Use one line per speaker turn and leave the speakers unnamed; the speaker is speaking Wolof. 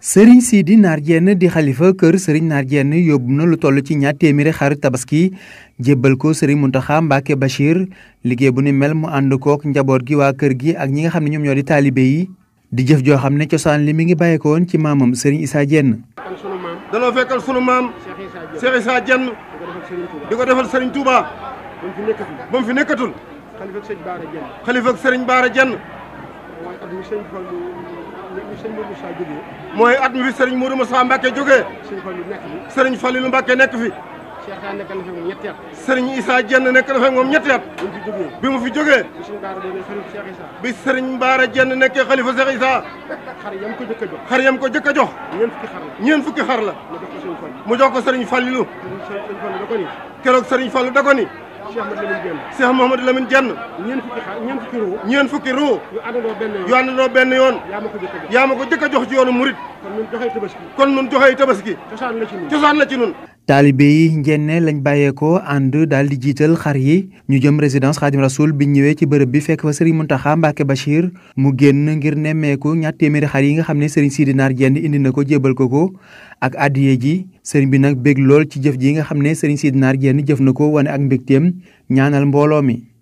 Serigne Sidi Nar Diène di xalifa kër Serigne Nar Diène yóbbu na lu toll ci 2 téeméeri xaru tabaski jébbal ko Serigne Mountakha Mbacké Bachir liggéey bu ni mel mu ànd kook njaboot gi waa kër gi ak ñi nga xam ne ñoom ñoo di taalibe yi di jëf joo xam ne cosaan li mi ngi bàyyeekoon ci maamam Serigne Issa Diène.
danoo fekkal sunu maam Cheikh Issa Diène di ko defal Serigne Touba ba mu fi nekkatul xalifa ak Serigne Bara Diène mooy at mi fi Serigne Modou Moussa Mbacké jógee Serigne Fallilou Mbacké nekk fi Serigne Issa Diène nekk na fa moom ñetti at bi mu fi jógee bi Serigne Bara Diène nekkee xalifa Cheikh Issa xar yam ko jëkk a jox ñeent fukki xar la mu jox ko Serigne Fallilou keroog Serigne Fallou da ko ni Cheikh Mouhamadou Lamine Diène ñeent fukki ruu yu àndandoo benn yoon yaa ma ko jëkk a jox ci yoonu murit kon nun joxee tabaski cosaan la ci nun
taalibe yi njenne lañ bàyyeekoo ànd daal di jiital xar yi ñu jëm résidence Khadim Rasoul biñ ñëwee ci bërëb bi fekk fa Serigne Mountakha Mbacké Bachir mu génn ngir nemmeeku 2 téeméeri xar yi nga xam ne Serigne Sidi Nar Diène indi na ko jébbal ko ak addiye ji Serigne bi nag bég lool ci jëf ji nga xam ne Serigne Sidi Nar Diène jëf na ko wane ak mbégteem ñaanal mbooloo mi.